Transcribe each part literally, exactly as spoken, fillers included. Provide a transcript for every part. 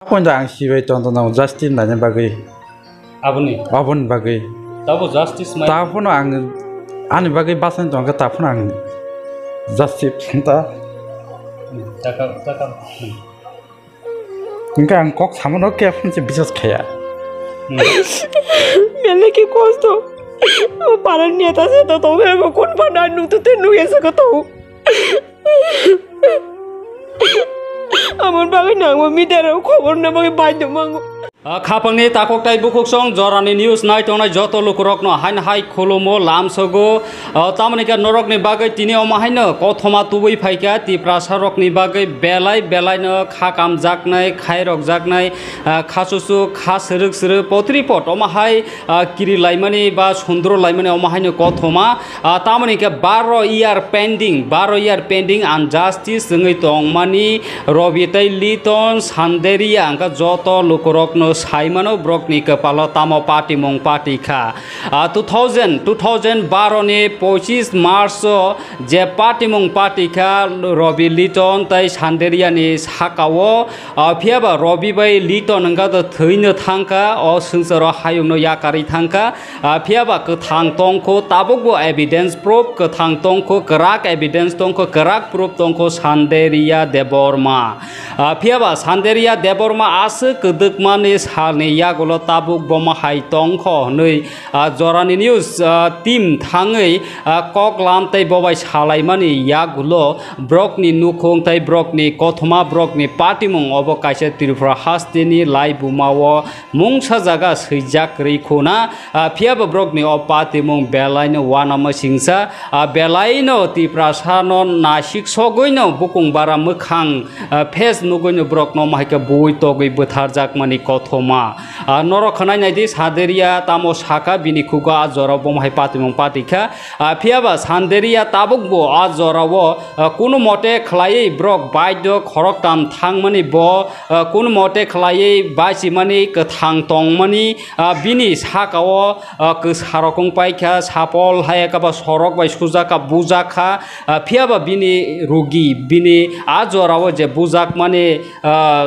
Pono ang sibai tong tong justice naina bagwi. Aboni? Aboni bagwi. Tabo justice mai. Ta pono ang ani bagwi basan tong kha, ta pono ang justice ta. Hmm, taka, taka. Hmm. Hingke ang kok samano khe phone se bisas khaya. Hmm. Belai khe kosto. O paran neta se to tong, kun pana nuk tu te nuk esa ko to. Amon bagwi nangma media rok khobor na bagwi baidhyo mango. Ah, khapangni takhuk tai bukhuksong jorani news nai tongnai joto lukurokno haino hai khulumo lamsogo. Ah, tamoni khe norokni bagwi tini omo haino kothoma tubui phaikha Tiprasa rokni bagwi belai belaino kha kamjaknai, khairokjaknai, ah, kha susu, kha srwk srwk potripot omo hai ah, kiri laimani ba sundro laimani omo haino kothoma, ah, tamoni khe baro year pending, baro year pending injustice wngwi tongmani Robi tei Liton Sanderia wngkha joto lukurokno saimano borokni kwpalo tamo patimung pati kha. Ah, two thousand, two thousand baro ni pochis March o je patimung pati kha Robi Liton tei Sanderia ni sakao, ah, phiya ba Robi bai Liton wngkha to thwino thangkha, o swngcharo hayungno yakarwi thangkha. Ah, phiya ba kwthang tongkho, tabukbo evidence proof kwthang tongkho, kwrak evidence tongkho, kwrak proof tongkho Sanderia Debbarma. Ah, phiya ba Sanderia Debbarma aswk kwdwkmani salni yagulo tabuk bomo hai tongkho hwnwi, ah, jorani news, ah, team thangwi, ah, kok lam tei bobai salaimani yagulo borokni nukhung tei borokni kothoma, borokni patimung obo kaisa Tripura hasteni laibumao mungsa jaga swijak rwi khuna, ah, phiya ba borokni o patimung belaino uanama singsa, ah, belaino Tiprasano nasik sogwino bukung bara mwkhang, ah, face nugwino borokno omo hai khe buwi togwi bwtharjakmani kothoma. Ah, norok khwnai naidi, Sanderia tamo saka bini khugo a jorao bomo hai patimung pati kha. Ah, phiya ba Sanderia tabukbo a jorao, ah, kunu mote khlaiwi borok baidhyo khoroktham thangmani bo, ah, kunu mote khlaiwi bachimani kwthang tongmani, ah, bini sakao, ah, kwsarok wng paikha, sapol hai khe ba sorok bai sujak kha, bujak kha, ah, phiya ba bini rugi, bini a jorao je bujakmani, ah,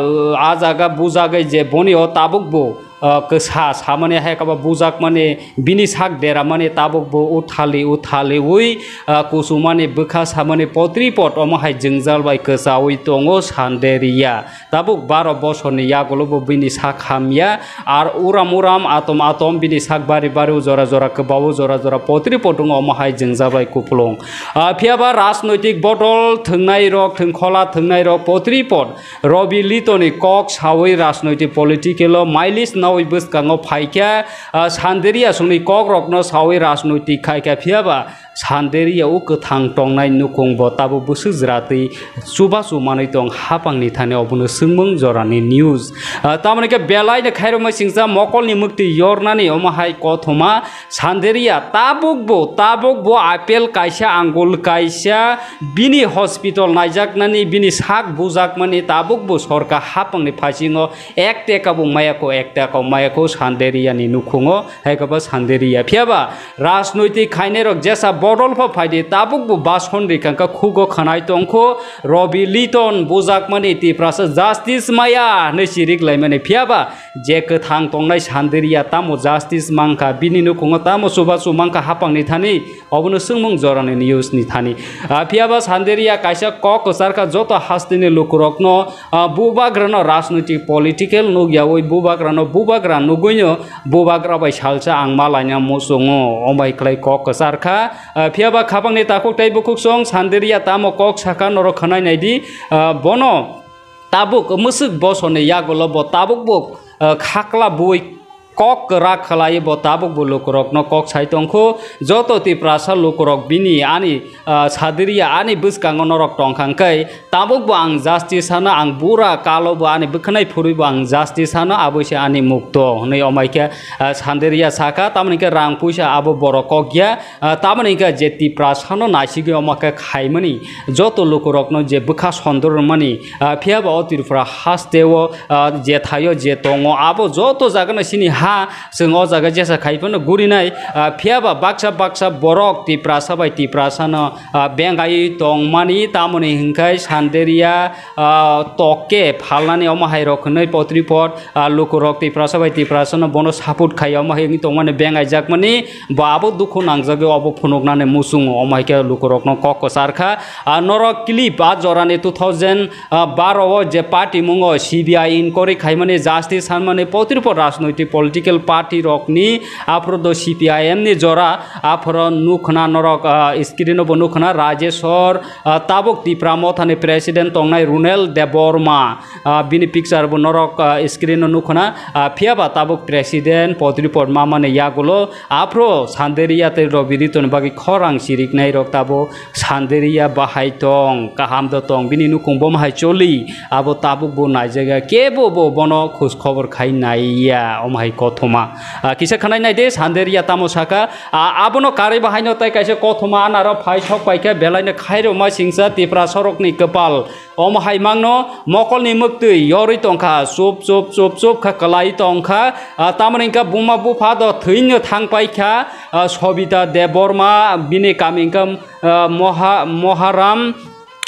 a jaga bujagwi je boni o tabukbo, ah, kwsa samani hai khe ba bujakmani, bini sak deramani tabukbo uthali uthaliwi, ah, kusumani bwkha samani potripot omo hai jwngjal bai kwchaui tongo Sanderia. Tabuk baro bosorni yagulo bo bini sak hamya, ar uram uram atom atom bini sak bari bari jora jora kwbao jora jora potripot wng omo hai jwngjal bai kupulung. Ah, phiya ba rajnoitik bodol thwngnai rok, thwngkhola thwngnai rok potripot Robi Litoni kok saui rajnoitik political o mileage naui bwskango phaikha, ah, Sanderia songni kok rokno saui rajnoitik khaikha, phiya ba Sanderia o kwthang tongnai nukhung bo tabuk bwswk jwratwi chubachu manwi tong hapangni thani obono swngmung jorani news. Ah, tamoni khe belaino khairokma singcha mokolni mwktwi yornani omo hai kothoma Sanderia tabukbo, tabukbo apple kaisa angul kaisa bini hospital naijaknani bini sak bujakmani tabukbo sorkar hapangni phasingo ek teka bo mayakho, ek teka mayakho Sanderia ni nukhungo. Hai khe bo Sanderia. Phiya ba rajnoitik khainai rok jesa bodol pho phaidi, tabuk bo bason rikang kha khugo khwnai tongkho, Robi Liton bujakmani Tiprasa justice maya hinwi chirik laimani. Phiya ba je kwthang tongnai Sanderia tamo justice mankha, bini nukhungo tamo chubachu mankha hapangni thani, obono swngmung jorani news ni thani. Ah, phiya ba Sanderia kaisa kok kwchar kha joto hasteni lukurokno, ah, bubagrano rajnoitik political nukyaui bubagrano bubagra nugwino bubagra bai salsa ang malaina muchungo, ombai khlai kok kwchar kha. Ah, phiya ba khapangni takhuk tei bukhuksong Sanderia tamo kok sakha norok khwnai naidi, ah, bono tabuk mwswk bosorni yagulo bo tabuk bo, ah, khakla bui kok kwrak khlai bo tabuk bo lukurokno kok sai tongkho. Joto Tiprasa lukurok bini ani, ah, Sanderia ani bwskango norok tongkha hwnkhe tabuk bo ang justice hano, ang bura kalo bo ani bwkhanai phurwi bo ang justice hano, abo se ani mukto hinwi omai khe, ah, Sanderia sakha. Tamoni khe rang puisa abo borok kok ya, ah, tamoni khe je Tiprasano naisigwi omo khe khaimani joto lukurokno je bwkha sondor rwmani, ah, phiya ba o Tripura hasteo, ah, je thaio je tongo abo joto jagano chini Ha, chwng o jaga jesa khai phano gurinai, ah, phiya ba baksa baksa borok Tiprasa bai Tiprasano, ah, bengai tongmani, tamoni hwnkhe Sanderia, ah, tokke phalnani omo hai rok hwnwi potripot, ah, lukurok Tiprasa bai Tiprasano bono support khai omo hai wngwi tongmani bengai jakmani, bo abo dukhu nangjagwi obo phunuknani muchungo, omo hai khe lukurokno kok kwchar kha. Ah, norok clip a jorani two thousand, ah, baro o je party mungo C B I inquiry khaimani, justice sanmani, potripot rajnoitik political party rokni, aphuru do C P I M ni jora, aphuru nukhna norok, ah, screen o bo nukhna Rajeshwar, ah, tabuk Tipra Mothani president tongnai Runel Debbarma, ah, bini picture bo norok, ah, screen o nukhna, ah, phiya ba tabuk president potripot mamani yagulo, aphuru Sanderia tei Robi Riton bagwi khorang chiriknai rok tabuk Sanderia bahai tong, kaham do tong, bini nukhung bo mahai choli, abo tabuk bo naijaga, kebo bo bono khoj khobor khai naiya, omo hai kothoma. Ah, kisa khanai nai de, Sanderia tamo saka, ah, abono karwi bahaino tai kaisa kothoma anaro phai sok paikha, belaino khairokma singsa Tipra sorokni kwpal, omo hai mangno mokolni mwktwi yorwi tongkha, chup chup chup chup kha kwlai tongkha, ah, tamoni hwnkha buma bupha do thwino thang paikha, ah, Sobita Debbarma, bini kami hwnkha ah, Moha-, Moharam,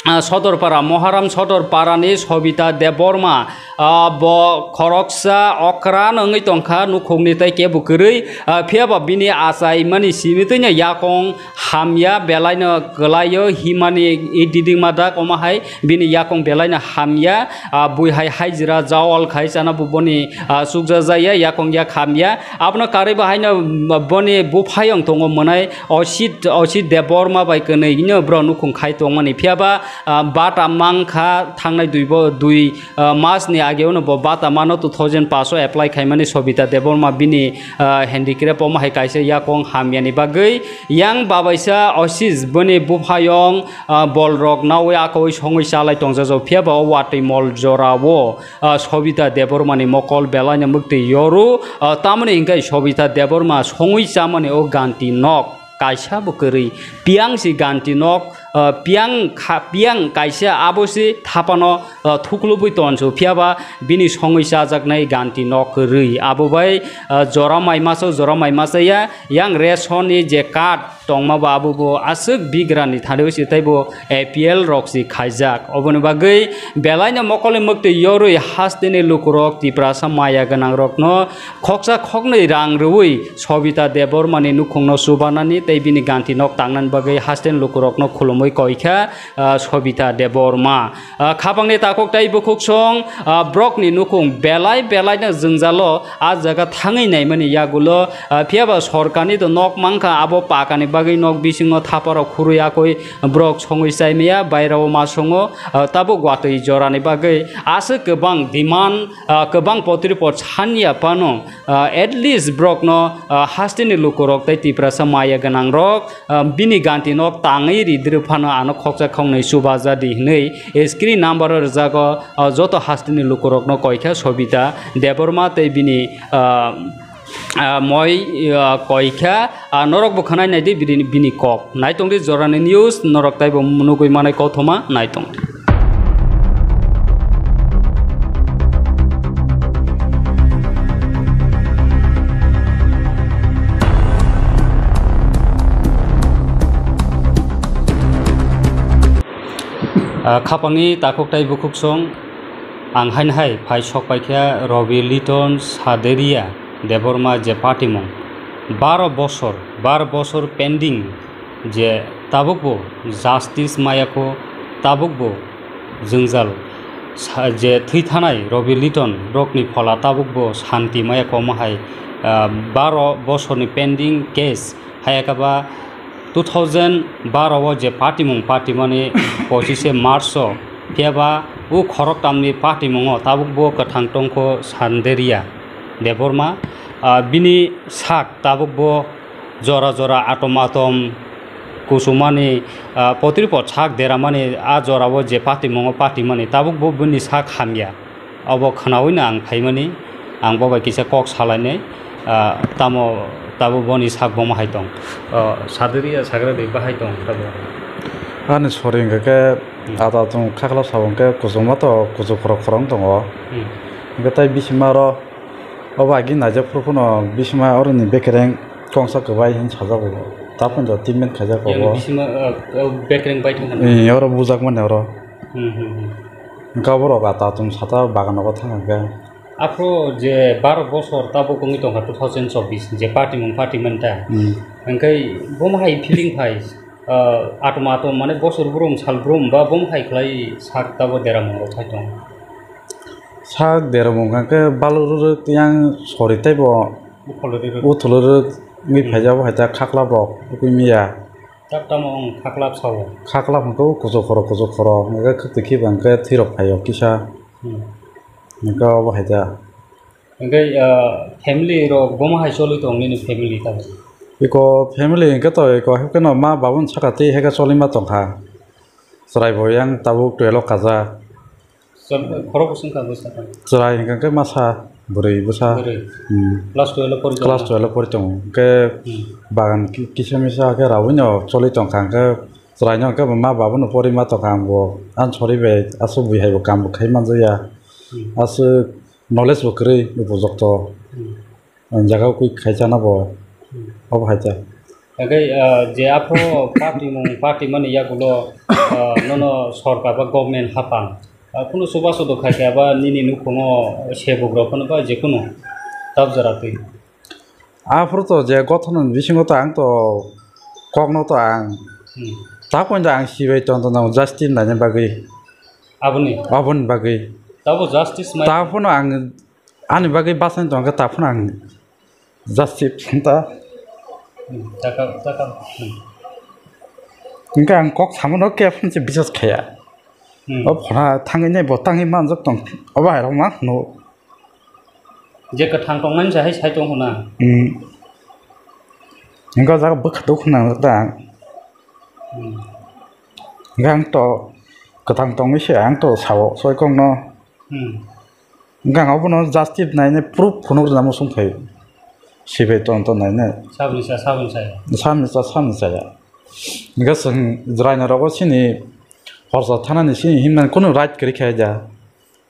ah, Sodorpara, Moharam Sodorparani Sobita Debbarma, ah, bo khoroksa okra no wngwi tongkha, nukhungni tei kebo kwrwi, ah, phiya ba bini achaimani simi twino yakong hamya, belaino kwlaio himani, i didingma dak omo hai bini yakong belaino hamya, ah, bui hai haijra jawal khai chana bo boni, ah, chukjajaya, yakong yak hamya, abono karwi bo haino boni buphayong tongo mwnai, Osit, Osit Debbarma bai kwnwi no bro nukhung khai tongmani. Phiya ba, ah, bata mang kha thangnai dui bo, dui, ah, mas ni age o no bo bata mano two thousand pass o apply khaimani Sobita Debbarma bini, ah, handicraft omo hai kaisa yakong hamya ni bagwi. Yang babaisa Osit bini buphayong, ah, bol rok nawi akoi songwi chalai tongjajo. Phiya ba o watwi mol jora o, ah, Sobita Debbarma ni mokol belai no mwktwi yoru. Ah, tamoni hwnkhe Sobita Debbarma songwi chamani o ganti nok. Kaisa bo kwrwi, piang si ganti nok, ah, piang kha-, piang kaisa abo si thapano, ah, thuklubwi tonsu, phiya ba bini songwi chajaknai ganti nok kwrwi. Abo bai, ah, jora mai masa, jora mai masa ya, yang ration ni je card tongma ba abo bo aswk bigrani thani si tei bo A P L rok si khaijak. Oboni bagwi belaino mokolni mwktwi yorwi hasteni lukurok Tiprasa maya gwnangrokno khoksa khoknwi rang rwui Sobita Debbarmani nukhungno chubanani tei bini ganti nok tangnani bagwi hasten lukurokno khulumui koikha, ah, Sobita Debbarma. Ah, khapangni takhuk tei bukhuksong, ah, brokni nukhung belai belaino jwngjalo ah jaga thangwi naimani yagulo, ah, phiyaba sorkarni do nok mankha, abo pakani bagwi nok bisingo thaparok khurwi akoi brok songwi chaimaya, bairao ma songo, ah, tabuk watwi jorani bagwi aswk kwbang demand, ah, kwbang potripot sanya phano, ah, at least brokno, ah, hasteni lukurok tei Tiprasa maya gwnangrok, ah, bini ganti nok tangwi ridrw phano ano khoksa khoknwi chuba jadi hwnwi screen number o rwjago, ah, joto hasteni lukurokno koikha Sobita Debbarma tei bini, ah, ah, moi, ah, koikha, ah, norok bo khwnai naidi bini, bini kok. Naitongdi jorani news, norok taibo nugui manai kothoma naitong. Ah, khapangni takhuk tei bukhuksong, ang haino hai phai sok paikha Robi Liton Saderia Debbarma je patimung baro bosor, baro bosor pending, je tabukbo justice mayakho, tabukbo jwngjal sa-, je thwi thanai Robi Liton rokni phola tabukbo santi mayakho, omo hai, ah, baro bosorni pending case. Hayakhe ba two thousand baro o je patimung patimani pochishe March o, phiyaba o khoroktamni patimungo tabukbo kwthang tongkho Sanderia Debbarma. Ah, bini sak tabukbo jora jora atom atom kuchumani, ah, potripot sak deramani, a jorao je patimungo patimani tabukbo bini sak hamya. Obo khwnaui no ang phaimani, ang bo bai kisa kok salainai, ah, tamo tabuk boni sak bo ma hai tong. Ah, Saderia sagra de bahai tong tabuk. Ani sori hwnkhe khe Hmm. ada tong khakla sabo hwnkhe kuchukma to kuchuk khorok khorok tongo. Hmm. Hwnkhe tai bisima ro Obo agi naijak phuru phano bisima oroni bekereng kongsa kwbai hin sajak bo. Tapon jo treatment khaijak Yang obo. Bisima, uh, uh, bekereng bai thang. Eh, oro bujak mani oro. Hmm, hmm, hmm. Engka borok ata tum sata bagan obo thang khe. Aphro je baro bosor tabuk wngwi tongkha two thousand chobbish je party mung party manta. Hmm. Engkai bomo hai feeling phai, uh, atom atom mane bosor brum sal brum ba bomo hai khlai sak tabo dera mung rok phai tong. Sak dermung hwnkhe balururok tiyang sori teibo Uthulururok. Uthulurok wngwi Hmm. phaijak bo hai ta khaklap rok wngwi miya. Tak tamo wng khaklap sao. Khaklap hwnkhe o kuchuk khoro kuchuk khoro hwnkhe khwtwi khiba hwnkhe thwirok phaio kisa. Hmm. Hwnkhe obo hai ta. Hwnkhe, ah, family rok bomo hai choli tong nini family ta? Iko family hwnkhe to iko hai kheno ma babuni saka tei hai khe choli ma tongkha. Chwrai bo yang tabuk twelve o kajak. Chwng-, khorok bwswk wngkha bwsa khe? Chwrai hwnkha khe masa, bwrwi bwsa. Bwrwi. Hmm. Class twelve o pori tongo? Class twelve o pori tongo. Hwnkhe Hmm. bagan ki-, kisa misa khe raui no choli tongkha, hwnkhe chwrai no hwnkhe ma babu no pori ma tongkha, ang bo ang sori bai aswk bui hai bo kam bo khai manjakya. Hmm. Aswk knowledge bo kwrwi bujokto. Hmm. Ang jaga o kwi khai chana bo. Hmm. Obo hai ta. Hwnkhe, ah, je aphro party mung party mani yagulo, ah, nono sorkar ba government hapang, ah, kunu chubachu do khai khe ba nini nukhungo sebuk rok phano ba je kunu tabjara twi. Aphro to je gothon ni bisingo to ang to kokno to ang Hmm. ta pointo ang sibai tong tong justice naina bagwi. Aboni? Aboni bagwi. Tabo justice mai- Ta phano ang Ani bagwi bachai tongkha taphano ang justice ta. Hmm, taka, taka. Hmm. Hwnkhe ang kok samano khe phano se bisas khaya. Hmm. O phona thangwi nai bo tangwi manjak tong. Obo hai rok ma hwno. Je kwthang tongmani se hai sai tong hwna. Hmm. Hwnkhe o jaga bwkha duk hwnna ta. Hmm. Hwnkhe ang to kwthang tongwi se ang to sao soi kokno. Hmm. Hwnkhe ang obono justice nainai proof phunuk rwna muchung phaio. Sibai ton ton nainai. Saboni sa, saboni sa. Saboni sa, saboni sa ya. Hwnkhe chwng jwraina rogo chini horsa thanani chini himnani kunu right kwrwi kha ya.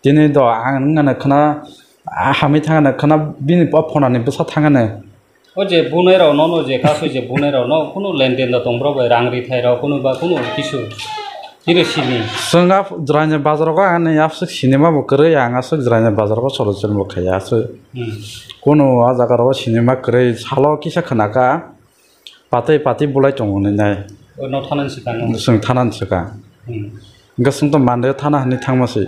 Tini do ang wngna khwna, ah, hamwi thangna khwna bini phonani bwsa thangani. O je bunai rok no, no je kaso je bunai rok no, kunu lenden da tong bro bai rang ri thai rok, kunu ba kunu kisu. Kiri sini. Chwng a jwraini bazar o ani aswk sinima bo kwrwi, ang aswk jwraini bazar o cholo cholo bo khaiya aswk. Hmm. Kunu a jaga rok sinima kwrwi salo kisa khwna kha, patwi patwi bulai tongo hinwi nai. O no thanani swkang no? Chwng thanani swkang. Hmm. Hwnkhe chwng to Monday o thana hinwi thangma se.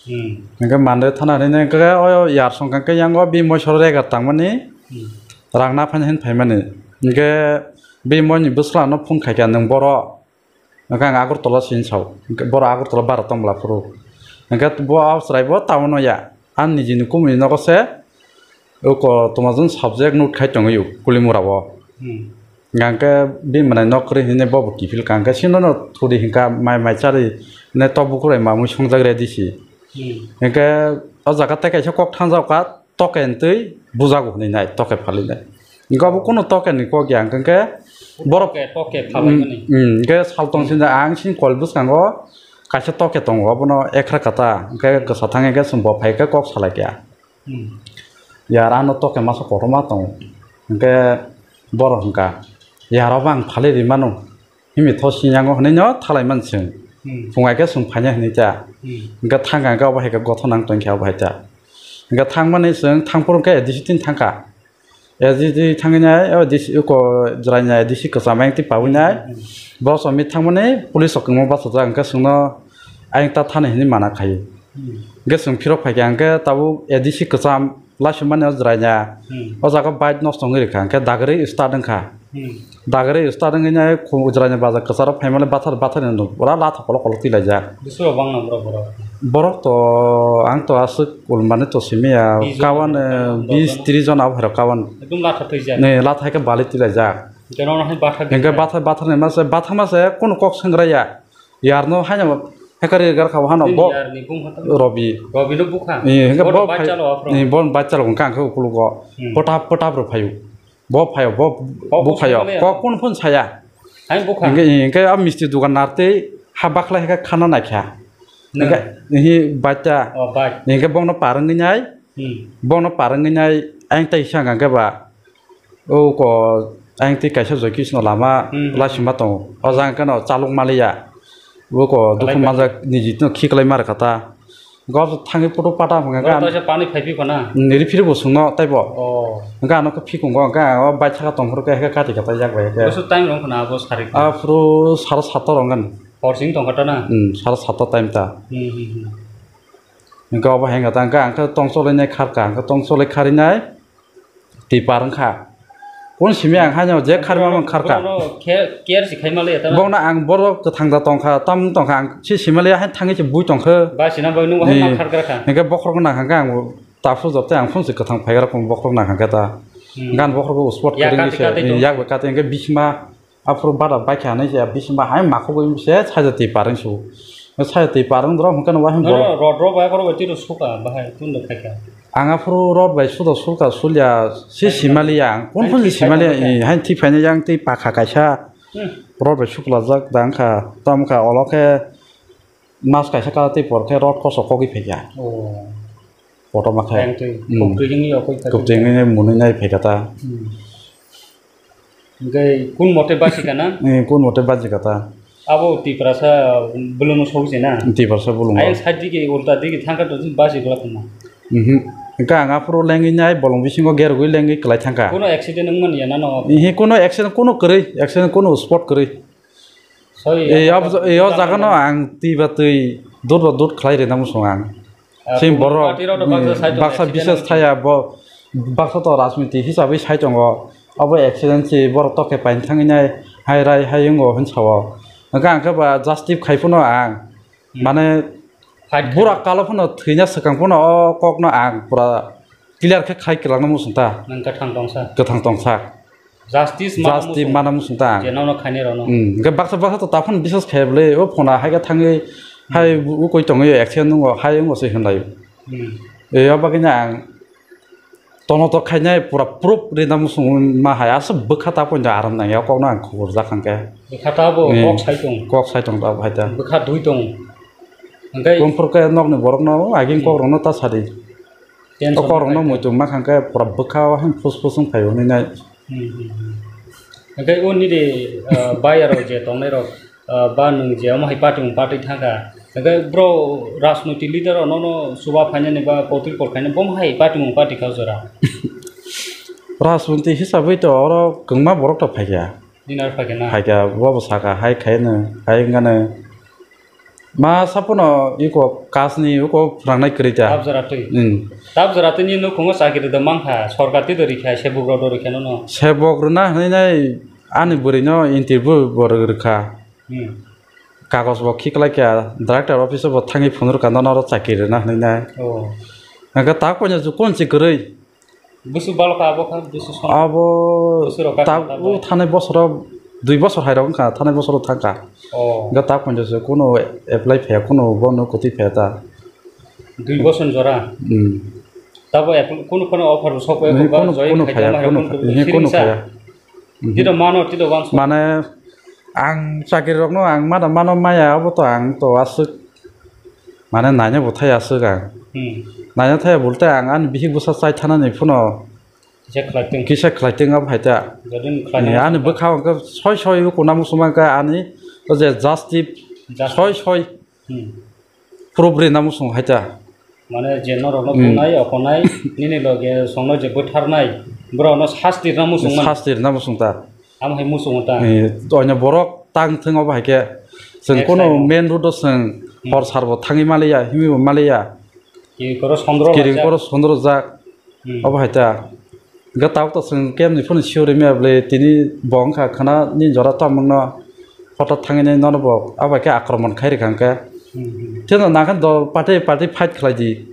Hmm. Hwnkhe Monday thana hinwi hwnkhe o yar song kha khe yang o bini moisor regar tangmani Hmm. rang na phaina hinwi phaimani. Hwnkhe bini moini bwsla no phone khai kha nwng boro. Hwnkhe ang Agartala sini sao. Hwnkhe boro Agartala bara tong bwla phuru. Hwnkhe bo a chwrai bo town o ya. Ang nijini kumui nogo se uko twmajwng subject note khai tongwi o Kulimura o. Hmm. Hwnkhe bini mwnai nok kwrwi hinwi bobo kiphil ka hwnkhe sino no thudi hwnkha mai mai chari ne tok bukurai mamui songjak ready si. Hmm. Hwnkhe o jaga tei kaisa kok thangjak kha. Token twi bujago hinwi nai, token phalwi nai. Hwnkhe obo kunu token ni kok ya, hwnkhe borok Toke, toke phalwi mani. Hmm, hwnkhe sal tong sini ang sini kol bwskango kaisa toke tongo, obono ekra kata, hwnkhe kwsa thang hwnkhe chwng bo phai khe kok salai kha. Hmm. Yar ano toke masa kotorma tongo, hwnkhe borok hwnkha, yar obo ang phalwi ri mano. Himi tho sinyango hinwi no thalai man chwng. Hmm. Phung hai khe chwng phaina hinwi ta. Hmm. Hwnkhe thang kha hwnkhe obo hai khe gothon nang tong khe obo hai ta. Hwnkhe thang mani chwng thang phuru khe A D C tin thang kha. A D C thangwi nai, o D C uko jwraini A D C kwcham ayang twi pawi nai. Hmm. Bo somit thang mani police rok kwbangma bachajak hwnkhe chwngno ayang ta thani hinwi mana khai. Hmm. Hwnkhe chwng phirok phai kha hwnkhe tabuk A D C kwcham. Laisumani o jwraina. Hmm. O jaga bike nosto wngwi rwkha, hwnkhe dagri start wngkha. Hmm. Dagri start wngwi nai khu-, jwraina baja kwcharo phaimani bathar, bathar ni pura latha kolok kolok twi laijak. Bwswk rok bangna borok borok? Borok to, ang to aswk ulmani to simi ya, Bish jon kawan, jon, bish, dos jon. Tris jon abo hai rok kawan. Ekdom latha twijak. Ne, latha hai khe bali twi laijak. Hwnkhe nono hai batha. Hwnkhe gwnang. Batha, batha ni masa, batha masa kunu kok swngra ya. Yarno haino hekari garkha hano. Nini bo yarni bung hata? Robi. Robi no bukha? Eh, hingke bo bo phai, bachalo aphro. Eh, bo bachalo hingke angke ukulugo. Hmm. Potap, potap ro phayu. Bo phayo, bo, bo bo phayo. Ko kun phun saya. Hai bukha? Hingke, hingke a misti dukan nartei ha bakla hingke khana naikha. Hingke, hi bacha. Oh, bach. Hingke bongno parang ni nai. Hmm. Bono parwngwi nai ayang tai sangkha khe ba, o ko ayang twi kaisa Joy Krishna lama Hmm. laisima tongo. O jang khe no chalok maliya. Bo ko Kalai dukhu pai. Manjak niji no khiklai mar kha ta. Gor thangwi photo pata hwnga Gor ga. Taisa pani phai phi khona. Niri phiri bo sungno taibo. Oh. Ga no khe phikungo ga o bai thaka tong phuru khe kati kata yak bai khe. Bosu time rong khona abo sari. A phuru sara satta rong gan. Horsing tong kata na. Hmm, sara satta time ta. Hmm, hmm, hmm. Hingke obo hengkha ta, hingke ang khe tong cholai nai kharkha, hingke tong cholai kharinai twi par wngkha. Kung simi ang haino je kharima mang kharkha. Bono care, care si khaima le ta. Bono ang borok kwthang da tongkha, tam tongkha, ang si sima le hain thangwi se bui tongkha. Ba sina bai nung hai ma kharkha kha. Hingke bokhorok nang hangke ang taphu jok tei ang phung se kwthang phaigra kung bokhorok nang hangke ta. Hmm. Gan bokhorok spot Ya, kring kati, se, kati tong. Yak bai kati hingke bisma. Aphuru bada baikha hinwi se bisingo hai makhugwi se sajati parwng su. Sajati parwng rok hwnkhe no wahi No, borok. No, rod rok bai borok bai tiro suka bahai tun da khaikha. Ang aphuru rod bai sudo sulka sulya si Kaisa. Simaliya ang. Kung Hai phung si thik simaliya khaikha. I, hai thik phaina yang tei pakha kaisa. Hmm. Rod bai suklajak da wngkha. Tamo kha olo khe mas kaisa kala tei por khe rod koso kogwi phaikha. Oh. Kotorma khe. Tang twi, Hmm. Koktwi wngwi okoi kha Koktwi twi. Wngwi munui nai phaikha ta. Hmm. Hingke kun mote basi kana? Eh, kun mote basi kata. Abo Tiprasa buluno sokse na? Tiprasa buluno. Ayang side digi ulta digi thangka to basi gula kuma. Mhm. Hingke ang aphuru lengwi nai bolong bisingo gergwi lengwi kwlai thangka. Kuno accident wngmani ya nano? Ihi kuno accident kuno kwrwi, accident kuno spot kwrwi. Soi, Eh, ya, ab-, eh, o jaga no ang twi ba twi, dud ba dud khlai rina muchung ang. Ah, Sing kubun borok, party rok to baksa hmm, sai tongo, baksa accident bises wngkhe. Thaya bo, baksa to rajniti hisabwi sai tongo. Abo accident si borok tokhe paini thangwi nai hai rai hai wngo hwn sao. Hwnkhe ang khe ba justice khai phano ang, Hmm. mane Fight khai. Burak kalo phano thwina swkang phano o kokno ang pura clear khe khai kwlangna muchung ta. Nang kwthang tongsa. Kwthang tongsa. Justice mana Justice muchung. Mana muchung ta. Je nono khainai rokno. Hmm, hwnkhe baksa baksa to taphano biswas khaya bwle, o phona hai khe thangwi, hai Hmm. u koi tongwi accident nungo, hai wngo se hwnlai. Hmm. E, o bagwino ang tono to khainai pura proof rina muchung ma hai, aswk bwkha ta poito aram nangya, o kokno ang khobor jak hwnkhe. Bwkha ta bo Eh, kok sai tong. Kok sai tong ta bo hai ta. Bwkha dui tong. Hwnkhe Komphur khe nokni borokno aging Hmm. kokrokno ta sadi. Tension O kokrokno khai ta. Muitu ma hwnkhe pura bwkha o hwn phus phus wng phai hwnwi nai. Hmm, hmm, hmm. Hwnkhe o nini, ah, bayarok je tongnairok, ah, ba nwng je omo hai party-mung party thangkha, hwnkhe bro rajnoitik leader-rok nono chuba phainani ba kotor kol khainani bomo hai party-mung party kha o jora? Rajnoitik hisabwi to oro kwngma borok to phaikha. Nini aro phaikha na? Phaikha, bobo sakha, hai khaino, hai wngkha no. Ma sapono iko kasni iko phwrangnai kwrwi ta. Tab jora twi. Hmm. Tab jora twi ni nukhungo chakri do mankha, sorkar twi do rikha, sebuk rok do rikha nono. Sebok rwna hwnwi nai ani bwrwi no interview bo rwkha. Hmm. Kagoj bo khiklai kha, director office bo thangwi phunuk kha nono oro chakri rwna hwnwi nai. Oh. Hwnkhe tak poino ju kon si kwrwi. Busu balo kha abo kha, busu som. Abo Busu rok kha ta kha, u thanai bosoro dui bosor hai rok wngkha, thanai bosoro thangkha. Oh. Ga ta ponjo se kuno apply phaya, kuno bono koti phaya ta. Dui bosor jora. Hmm. Tabo apply, kuno kuno offer sok Ni ko ba kuno, join kuno khai phaya, jama kuno, kuno ni kuno siring sa. Phaya. Mhm. Tito mano, tito wangso. Mane ang chakri rokno ang mano, mano maya abo to ang to aswk. Mane naina bo thaya aswk ang. Hmm. Naina thaya bolte ang ani bihik bwsa chai thanani phano Kisa khlai tong. Kisa khlai tong abo hai ta. Jodi khlai Ni nang ani swkang. Bwkha o khe soi soi o kuna muchung khe ani o je justice Justice. Soi soi Hmm. Proof rina muchung hai ta. Mane je norokno Hmm. Bunai, okonai, nini loge songno je bwtharnai, borokno sasti rina muchung mano. Sasti rina muchung ta. Amo hai muchungo ta. Eh, oino borok tang thung obo hai khe. Chwng Next kono time o. Main road o chwng Hmm. Hor sar bo thangwi maliya, himwi bo maliya. Kiring koro sondro Kiring laijak. Koro sondro jak. Hmm. Obo hai ta. Ga tabuk to chwng kemni phone sure maya bwle tini bo wngkha khna ni jora tamo wngno photo thangwi nai nono bo abo hai khe akromon khai rwkha hwnkhe. Hmm, hmm. Theno nangkhe do party, party fight khlai di.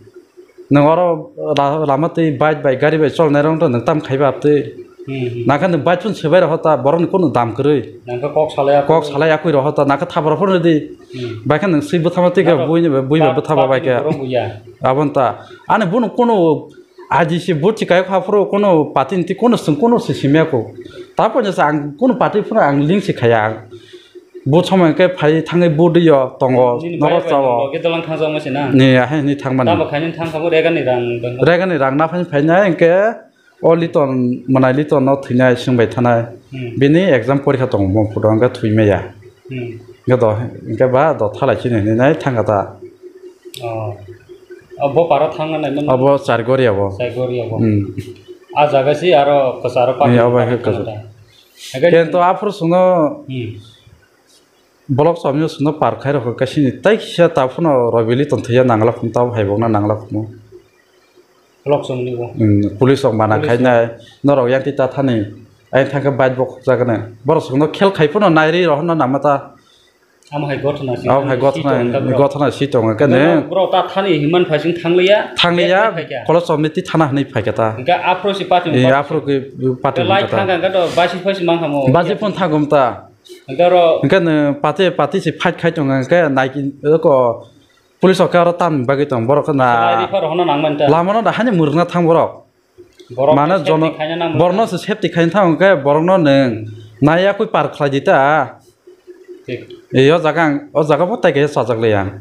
Nwng oro la-, lama twi bike bai gari bai cholnai rok nwng tam khaiba twi. Hmm, hmm. Nangkhe nwng bike phano swbai rokha ta borokni kunu dam kwrwi. Nangkhe kok salai Kok akwrwi. Salai akwrwi rokha ta nangkhe thapra phano di. Hmm. Bai khe nwng swi bwthama twi khe Nato buini bai, bui bai pat-, bwthama bai patini khe. Borok buya. Aboni ta. Ani bono kunu I D C vote si kayok haphuru kunu party ni twi kunu swng kunu se simya ko. Tapo jesa ang kunu party phano ang link se khaya ang. Bo somoi hwnkhe phai thangwi bo dwi o tongo, nini norok bai bai chao. Loge dolang thangjakma se na? Ni ahai ni thangmani. Tamo khainwi thang kha bo regani rang bangma. Regani rang naphani phainai hwnkhe o Liton, mwnai Liton no thwinai swngbai thanai. Hmm. Bini exam porikha tongo, mo photo hwnkhe thwi maya. Hmm. Hwnkhe do, hwnkhe ba do thalai chini hinwi nai thangkha ta. Oh. Abo para thangna nai man. Abo Chargoria bo. Chargoria bo. Hmm. A jaga si aro kwcharo. Ni abo party hai kwcharo. Hwnkhe kento aphuru sungno. Hmm. Block chomni sungno par khai rokha khe sini tai kisa ta phano Robi Liton thwiya nangla phum tabo hai bokna nangla phumo. Block chomni bo. Hmm, police rok mana. Police khai rok. Nai norok yang ti ta thani ai thangkhe bike bo khokjagana. Borok sungno khel khai phano nairi rohorna nama ta. Amo hai gothona si. Amo hai gothona, gothona si tongo khe ne. Borok ta thani himan phaising thangliya. Thangliya, block chomni ti thana hinwi phaikha ta. Hwnkhe aphuru si party. Eh, aphuru ki party. Lai thangkha hwnkhe to basi phaisi mankha mo. Basi phone thangum ta. Hwnkhe oro. Hwnkhe nwng pati, pati se fight khai tongo, hwnkhe naiki, eko police rok khe aro tamni bagwi tongo, borok khe na. Salai rifar hono nangmani ta. Lamano da hani mwrwkna thang borok. Borok mane safety jono-, khaina nang borokno se safety khaina thang, hwnkhe borokno nwng naiya kwi par khlai di ta. Thik. E, o jaga ang, o jaga bo tai kaisa chajak le ang.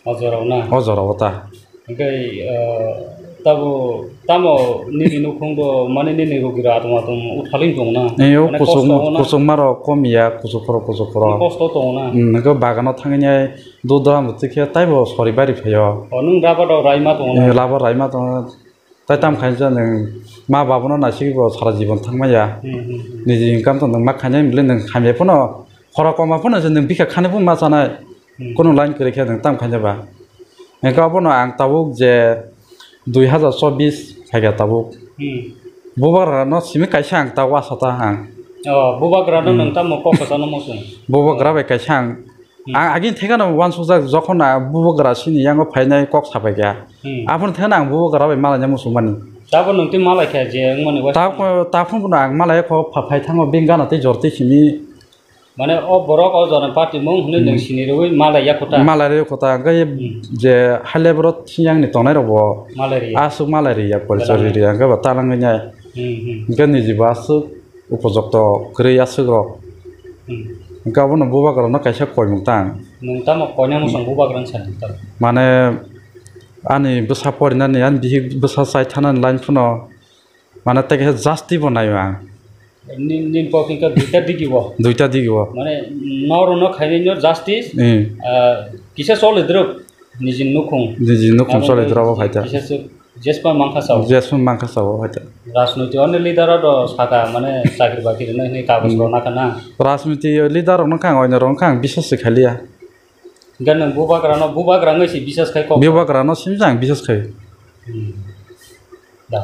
O jorao na? O jorao ta. Hwnkhe, ah, tabo, tamo nini nukhung do, mane nini rugi rok atom atom uthalin tong na? Ei, o mane kuchuk-, kosto o na? Kuchukma rok kom ya, kuchuk khoro, kuchuk khoro. Kosto tong na? Hmm, hwnkhe bagano thangwi nai dudra muchikhe taibo sori bari phaio. O, nwng rubber rok raima tong na? Ei, rubber raima tong. Tai tam khainsa nwng ma babuno naisigwi bo sara jibon thangmaya. Hmm, hmm, hmm. Niji income to nwng ma khainai bwle nwng hamya phano khorok koma phano se nwng bikha khani phano ma chanai. Hmm. Kono line kwrwi khe nwng tam khainai ba. Hwnkhe obono ang tabuk je dui hazar chobbish phaikha tabuk. Hmm. Bubagra no simi kaisa ang tabuk asa ta ang. Oh, bubagra no. Hmm. Nwng tamo kok kwchangno muchung? Bubagra bai kaisa ang Hmm. Ang agini thekano uansukjak, jokhon ang bubagra sini yango phainai kok sapai kha. Hmm. Aphuru thekano ang bubagra bai malaina muchungmani. Tabuk nwng twi malai kha je wngmani uansukmani. Tabuk, tabuk phano ang malai kho pha-, phai thango bini gana tei jor twi simi. Mane o borok o jona party mung hwnwi nwng sini rwui malai ya kho ta? Malai rwui kho ta, hwnkhe je high level o thiyangni tongnai rok bo malai rwui. Aswk malai rwui ya, porichoi rwui ya, hwnkhe bo talangwi nai. Hmm, hmm. Hwnkhe niji bo aswk. Upojokto kwrwi aswk rok. Hmm. Hwnkhe abono bubagra no kaisa koimung tang. Nwng tamo koina muchung bubagra wngsa nini tamo? Mane ani bwsa porinani, ani bihik bwsa chai thanani line phano mane tei kaisa justice bo naio ang. Ni-, nini kok hwnkhe duita digi o? Duita digi o. Mane norok no khainai no justice, hmm, ah, kisa choli drwk niji nukhung. Niji nukhung choli drwk o phaita. Kisa se Jespa mankha sao. Jespa mankha sao, hai ta. Rajnoiti oni leader o do saka mane chakri bakri rwnai hwnwi kagoj rok nakha na. Rajnoiti leader rok nakha, oino rok nakha, bisas se khaliya. Gan nang bubagra no, bubagra ngai si bisas khai kok. Bubagra no simjang bisas khai. Hmm. Da.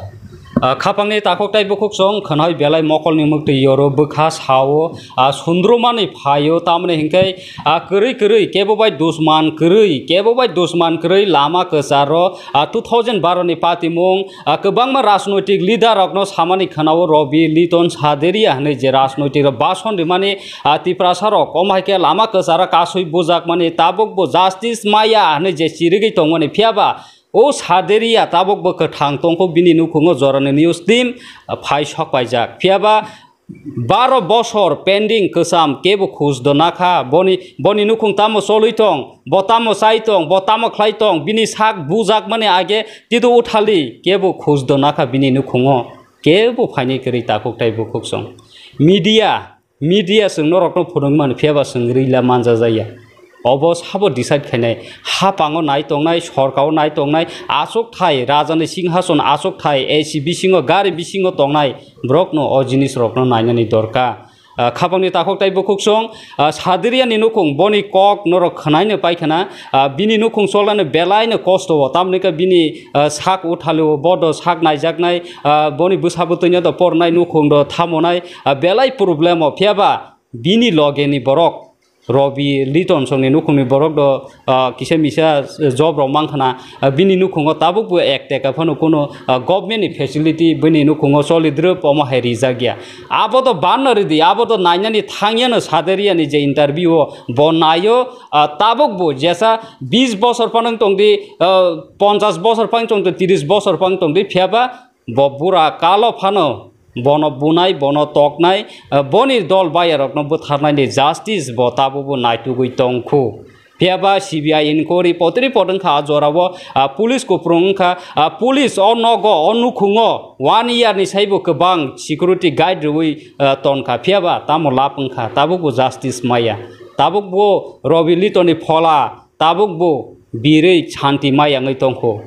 Ah, khapangni takhuk tai bukhuk song khwnai belai mokolni mwktwi yoro bwkha sao, ah, sundrumani phaio tamni hinkhe Ah, kwrwi kwrwi, kebo bai dusman kwrwi, kebo bai dusman kwrwi lama kwcharo, ah, two thousand baro ni patimung, ah, kwbangma rajnoitik leader rokno samani khwnao Robi Liton Saderia hwnwi je rajnoitik rok bason rimani, ah, Tiprasa rok, omo hai khe lama kwcharo kasui bujakmani tabuk bo justice maya hwnwi je chirigwi tongmani, phiyaba o Saderia tabuk bo kwthang tongkho, bini nukhungo jorani news team, ah, phai sok paijak, phiyaba Baro bosor pending kwcham kebo khus do nakha. Boni, boni nukhung tamo cholwi tong, bo tamo chai tong, bo tamo khlai tong, bini sak bujakmani age tido uthali kebo khus do nakha bini nukhungo. Kebo phaini kwrwi takhuk tai bukhuk song. Media, media chwng norokno phunukmani phiyaba chwng rila manjajaya. Obo sabo decide khainai, hapango nai tongnai, sorkao nai tongnai, achukthai, rajani singhason achukthai, A C bisingo, gari bisingo tongnai borokno o jinisrokno nainani dorkar. Ah, khapangni takhuk tai bukhuk song, ah, Sadiriani nukhung, boni kok norok khwnaino paikhana, ah, bini nukhung cholnaino belaino kosto o, tamni khe bini, ah, sak uthalio bodo sak naijaknai, ah, boni bwsa bwtwino do pornai nukhung do thamonai, ah, belai problemo, phiyaba bini logeni borok. Robi Liton songni nukhungni borok do, ah, kisa misa job rok mankha na, ah, bini nukhungo tabuk bo ek teka phano kuno, ah, government ni facility bini nukhungo choli drwp omo hai rijak ya. Abo do banna ridi, abo do nainani thangyano Saderiani je interview o bo naio, ah, tabuk bo jesa bis bosor phano wng tongdi, ah, ponchas bosor phano wng tongdi, tiris bosor phano wng tongdi, phiyaba bo bura kalo phano bono bunai, bono toknai, ah, boni dol bayarokno bwtharnaini justice bo tabukbo naitugwi tongkhu. Phiyaba C B I inquiry potri pot wngkha a jorao, ah, police kuprung wngkha, ah, police o nogo, o nukhungo one year ni saibo kwbang security guide rwui, ah, tonkha. Phiyaba tamo lab wngkha, tabukbo justice maya. Tabukbo Robi Litoni phola, tabukbo birwi shanti mayangwi tongkho.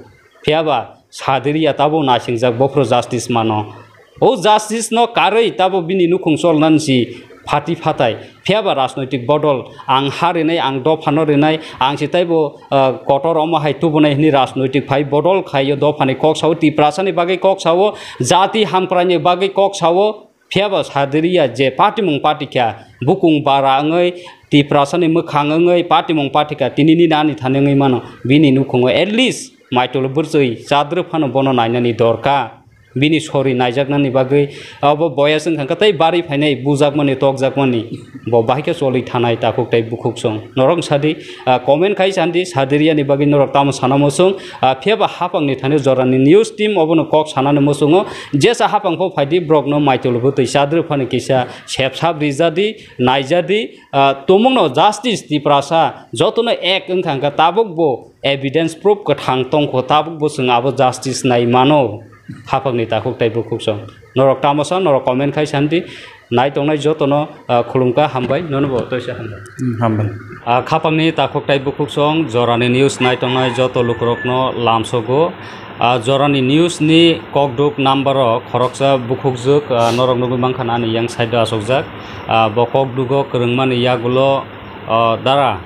Phiyaba Sadiriya tabuk naisingjak bophuru justice mano. O justice no karwi tabuk bini nukhung cholnani si phati phatai. Phiyaba rajnoitik bodol, ang ha rinai, ang dophano rinai, ang si taibo, ah, kotor omo hai tubunai hwnwi rajnoitik phai bodol khaio, dophani kok sao, Tiprasani bagwi kok sao, jati hamkraini bagwi kok sao. Phiyaba Sadiriya je patimung patikha, bukung bara wngwi Tiprasani mwkhang wngwi patimung patikha, tinini nani thani wngwi mano, bini nukhungo at least maitolo bwrchwi chadrwk phano bono nainani dorkar. Bini sori naijaknani bagwi abo boyas wngkha khe tei bari phainai bujakmani tokjakmani bo bahai khe choli thanai takhuk tei bukhuk song. Norok sadi, ah, comment khai sandi Sadiriyani bagwi norok tamo sana muchung, ah, phiyaba haphangni thani jorani news team obono kok sanani muchungo jesa haphang pho phaidi borokno maitolo bwtwi chadrwk phano kisa sepsap rijadi, naijadi, ah, tumungno justice Tiprasa jotono ek wngkha khe tabuk bo evidence proof kwthang tongkho, tabuk bo chwng abo justice nai mano. Haphangni takhuk tei bukhuk song. Norok tamo sa, norok comment khai sandi. Nai tongnai jotono, ah, khulumkha, hambai, nono bo toisa hambai. Hmm, hambai. Ah, khapangni takhuk tei bukhuk song, jorani news nai tongnai joto lukurokno lamsogo. Ah, jorani news ni kokduk number o khoroksa bukhukjwk, ah, norok nugwi mankha na ani yang side o asokjak. Ah, bo kokdugo kwrwngmani yagulo, ah, dara.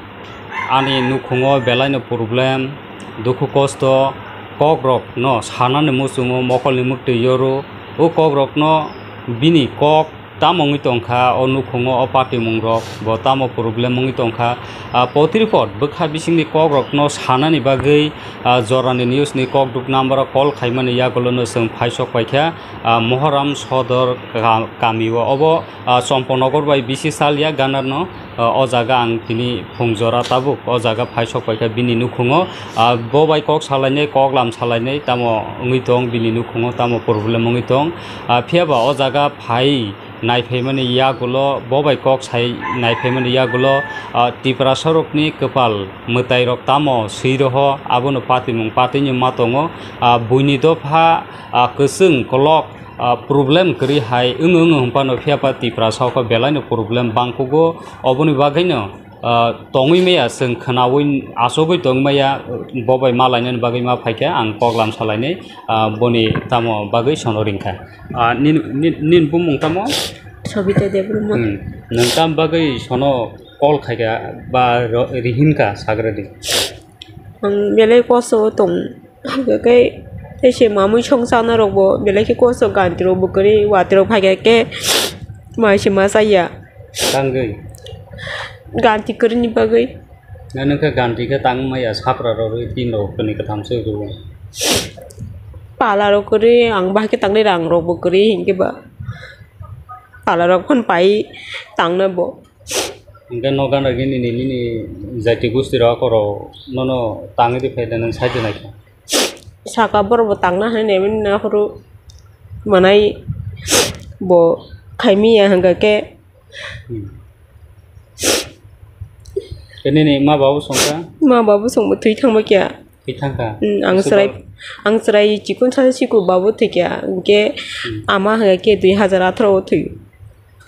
Ani nukhungo belaino problem, dukhu kosto, kokrokno sanani muchungo mokolni mwktwi yoro. O kokrokno bini kok tamo wngwi tongkha, o nukhungo o patimungrok bo tamo problem wngwi tongkha. Ah, potripot bwkha bisingni kokrokno sanani bagwi, ah, jorani newsni kokduk number o call khaimani yagulono chwng phaisok paikha, ah, Mohoram Sodor ka-, kamio. Obo, ah, Chomponogor bai bisi salya ganarno. Ah, o jaga ang tini phung jora tabuk o jaga phai sok paikha bini nukhungo. Ah, bo bai kok salainai, kok lam salainai, tamo wngwi tong bini nukhungo, tamo problem wngwi tong. Ah, phiyaba o jaga phai naiphaimani yagulo, bo bai kok sai naiphaimani yagulo, ah, Tiprasa rokni kwpal mwtai rok tamo swi roho, abono patimung patini ma tongo. Ah, buini dopha, ah, kwchwng kolok, ah, problem kwrwi hai wng wng wng phano phiyaba Tiprasa o khe belaino problem bangkugo. Oboni bagwino, ah, tongwi maya, chwng khwnawi achugwi tongwi maya, bo bai ma lainani bagwi ma phaikha, ang kok lam salainai, ah, boni tamo bagwi sono ringkha. Ah, nin, nin, nin bumung tamo? Sobita Debbarma. Hmm. Nwng tam bagwi sono call khaikha ba ro-, rihinkha sagradi? Ang belai koso tong. Hwnkhe tei se mamui song chana rok bo belai khe kosto, ganti rok bo kwrwi, watwi rok phai khe mai se ma chaya. Tangwi? Ganti kwrwini bagwi. Na nokha ganti khe tang maya, sapra rok rwi tin rok kwrwi kwtham se rwo. Pala rok kwrwi, ang bahai khe tangnai rang rok bo kwrwi hinkhe ba pala rok phano pai tangna bo. Hingke nogo nagini nini, nini jati gosti rok oro nono tangwi di phaida nwng sai di naikha. Saka borok bo tangna hai nai mani naphuru manai bo khaimiya hingka khe. Hmm. Khe nini ma babu songkha? Ma babu songbo thwi thangma kya. Thwi thangkha? Hmm, ang chwrai, ang chwrai chikon sa siku babu thwi kya. Hingke ama hingka khe dui hazar atharo o thwi.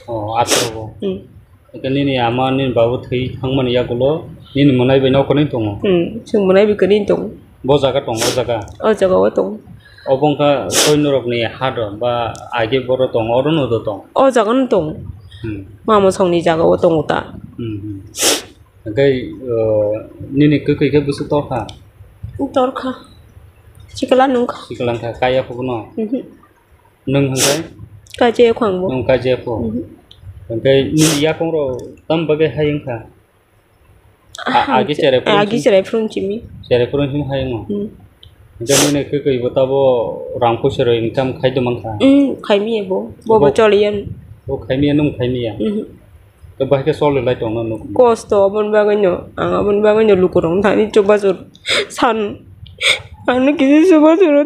O, atharo o. Hmm. Hwnkhe nini ama nini babu thwi thangmani yagulo nini mwnai bai nokhorni tongo? Hmm, chwng mwnai bai kwrwini tongo. Bo jaga tongo, o jaga? O jaga o tongo. Obo wngkha soi norokni ha do ba age boro tongo, oro no do tongo? O jaga no tongo. Hmm. Mama songni jaga o tongo ta. Hmm, hmm. Hwnkhe, o, nini kwkwi khe bwswk torkha? Torkha. Sikla nungkha. Sikla wngkha, kaya phukuno? Mhm. Nwng hwnkhe? Kaje khwang bo. Nwng kaje kho. Mhm. Hwnkhe nini yakung rok tam bagwi hai wngkha? A-, agi cherai phuru agi cherai phuru chimi. Cherai phuru chimi hai wngo. Hmm. Hwnkhe nini kwkwi bo tabo rang puisa rok income khai do mankha? Hmm, khai miya bo. Bo bo choli yan. Bo khai miya, nwng khai miya? Mhm. Khe bahai khe choli lai tongno nuk. Kosto aboni bagwi no, ang aboni bagwi no lukurok thani chubachu san. Ano kisi chubachu.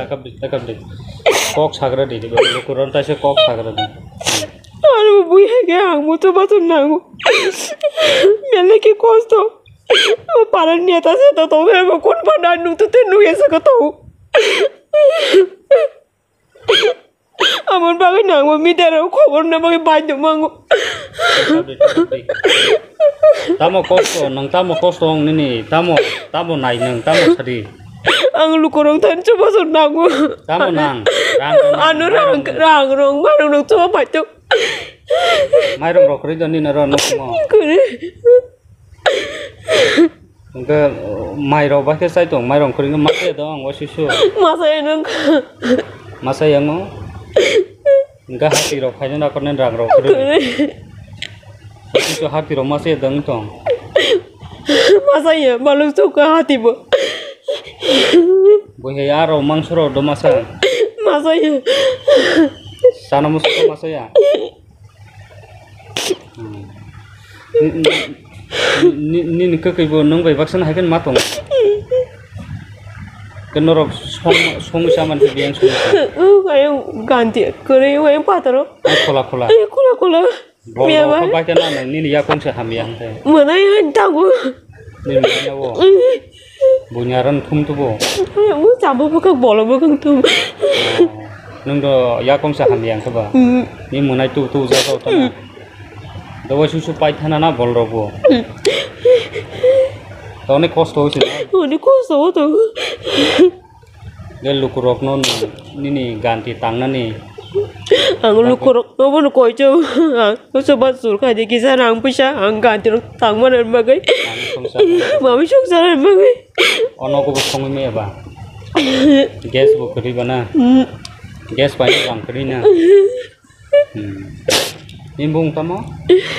Kap di, kap di. Kok sagra di, di, lukuron taisa kok sagra di. Aro bui hai ke ang mutu bathum nango. Mele ki kosto. O paran neta se to to, abo kun pa na nu tu te nu esa ka to. Amon bagwi nangma media rok khobor na bagwi baidhyo mango. Tamo kosto, nwng tamo kosto wng nini, tamo, tamo nai nwng, tamo sadi. Ang lukurok thani chuba sor nango. Tamo nang, rang, rang, ano rang, rang, rang, rang, rang, chuba baidhyo. Mairung rok kwrwi do nini ro nukmo. Kwrwi. Hwnkhe, uh, mairok bai khe chai tong, mairok kwrwngkhe masa ya dong, waisusu. Masa ya nung. Masa ya ngo. Hwnkhe hati rok khaina nakorne rang rok kwrwi. Kwrwi. Waisusu hati rok masa ya dong tong. Masa ya, baluk chukha hati bo. Bo he aro mangso rok do masa. Masa ya. Sana musuko masa ya. Hmm. Ni, ni, ni, nini kwkwi bo nwng bai baksa no hai khe ma tong. Khe norok song, song sa man khe biyang song sa. Ayang ganti, kwrwi ayang pataro. Ay khola khola. Ay khola khola. Bol Miya rok ba? Kho bai khe na nini yakung se hamya hwnkhe. Mwnai han tango. Nini mwnai o. Bunya ran thum tubo. Mo sabo bwkhak bolo bwkhak thum. Nwng do yakung se hamya hwnkhe ba. Mm. Ni mwnai tu tu ja to tana. Mm. Do waisusu paithana na bol rok bo. Mm. To onek kosto hoise na. Onek kosto hoto. Ge lukurokno nini ganti tangnani. Ang lukurokno bono koicho. Ang soba sur khai de kisa rang puisa ang ganti rok tangmani bagwi. Mami songsar. Mami songsar bagwi. Ono ko bo songwi maya ba. Gas bo kwrwi ba na. Mm. Gas pai rang kwrwi na. Hmm. Nini bung tamo?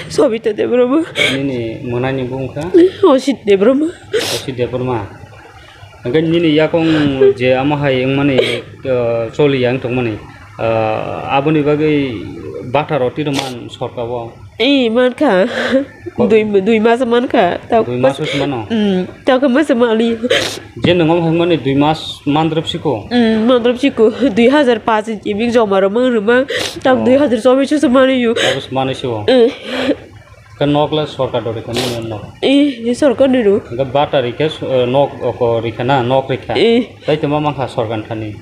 Sobita Debbarma. Nini mwnani bung kha? Osit Debbarma. Osit Debbarma. Hwnkhe nini yakung je amo hai wngmani, uh, choli yang tongmani, uh, aboni bagwi bata roti rwman sorkar o? Ee, mankha. Dui, dui mas mankha. Dui mas wngse mano? Hmm, tao khe masa mali. Je nwngo hwnkmani dui mas mandrop siko? Hmm, mandrop siko. Dui hazar paanch ibik joma rwmang rwmang. Tao dui hazar chobbish se mani yo. Chobbish mani sio. Eh. Khe nok le sorkar dori khe nini nok? Eh, sorkar ni ro. Hwnkhe bata rikhe, eh, nok oko rikha na, nok rikha. Eh. Tai tongma mankha sorkar thani.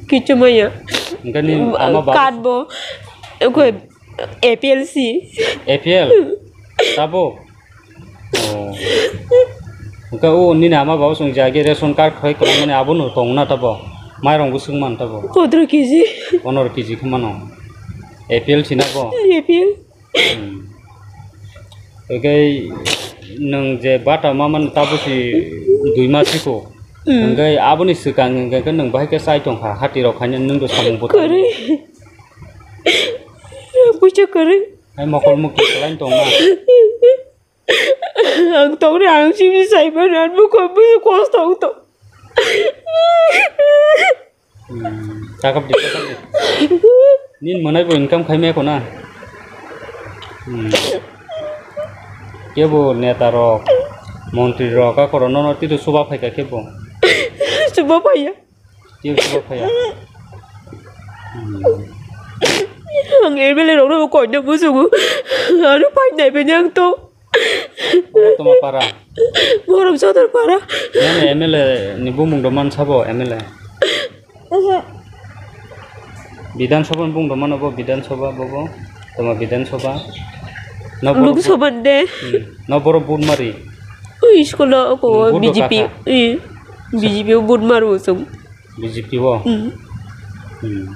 Kichu maya. Hwnkhe ni ama ba- Card bo. Eko A P L C. A P L? Tabuk? Oh. Hwnkhe o nini ama baba chwng jagwi ration card khai kwlangmani abono tongna tabo? Mairong bo swngman tabo? Pondro K G. Pondro K G khe mano. A P L sina bo? A P L. Hmm. Hwnkhe nwng je bata ma mani tabo si dui mas siko. Hmm. Hwnkhe aboni swkang hwnkhe nwng bahai khe chai tongkha, hati rok khaina nwng do samung bo. Kwrwi. Puisa kwrwi. Hai mokol mukti kwlai tongna. Ang tongri ang simi saiman ang bukha bukha kosto ang tong. Hmm, takap di, takap di. Nin mwnai bo income khai me kona. Hmm. Kebo neta rok, montri rok, akoro nono tito suba phaika kebo. Suba phaiya. Tei suba phaiya. Hmm. Ang M L A rokno koina muchungo. Ano phai nai bini ang to. Bo toma para. Borom Sodor para. Nini M L A ni bumung do man sabo M L A. Bidhan Sabha ni bumung do mano bo Bidhan Sabha bobo. Toma Bidhan Sabha. No borok Lok Sabha de. Hmm. No borok vote mari. Ui school o ko Vote B J P. Kaka. Ui. B J P o vote maru song. B J P o? Mm. Hmm.